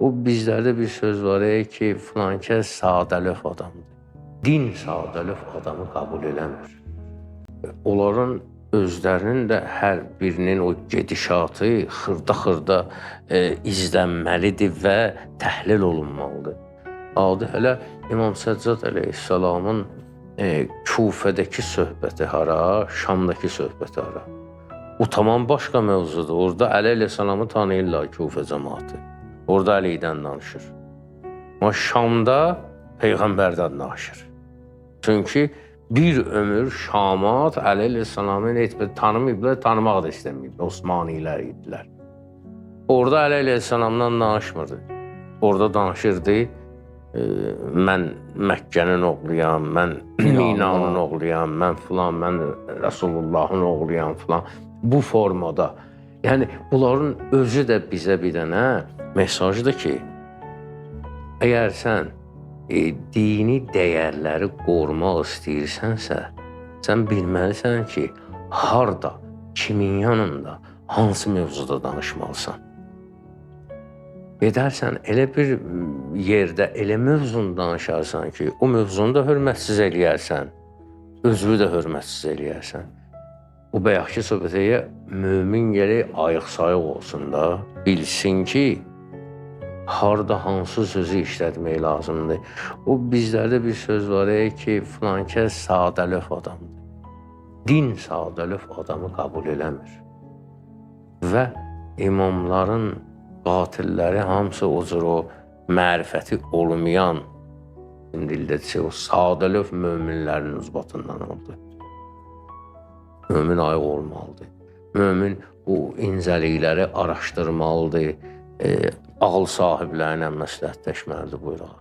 O bizlərdə bir söz var ki, filan kəs sadəlövh adamdır. Din sadəlövh adamı qəbul eləmir. Onların özlərinin də hər birinin o gedişatı xırda-xırda izlənməlidir və təhlil olunmalıdır. Adi hələ İmam Səccad əleyhissalamın Kufədəki söhbəti hara, Şamdakı söhbəti hara. O tamam başqa mövzudur. Orada Əli əleyhissalamı tanıyırlar Kufə cəmaatı. Orada Əlidən danışır. Amma Şamda peyğəmbərdən danışır. Çünki bir ömür Şamat Əli əleyhissalamı heç bir tanımayıblar, tanımaq da istəməyiblər. Osmanilər idilər. Orada Əli əleyhissalamdan danışmırdı. Orada danışırdı, mən Məkkənin oğluyam, mən Minanın oğluyam, mən filan, mən Rəsulullahın oğluyam filan. Bu formada. Yəni bunların özü də bizə bir dənə mesajdır ki, əgər sən dini dəyərləri qorumaq istəyirsənsə, sən bilməlisən ki, harda, kimin yanında, hansı mövzuda danışmalısan. Gedərsən elə bir yerdə elə mövzunu danışarsan ki, o mövzunu da hörmətsiz eləyərsən, özünü də hörmətsiz eləyərsən. O bayaqki söhbətə mömin gərək ayıq-sayıq olsun da, bilsin ki, harda hansı sözü işlətmək lazımdır. O bizlərdə bir söz var ki, filan kəs sadəlövh adamdır. Din sadəlövh adamı qəbul eləmir. Və imamların qatilləri hamısı o cür o mərifəti olmayan, dildə desək, o sadəlövh möminlərin ucbatından oldu. Mömin ayıq olmalıdır. Mömin bu incəlikləri araşdırmalıdır. Ağıl sahibləri ilə məsləhətləşməlidir buyuraq.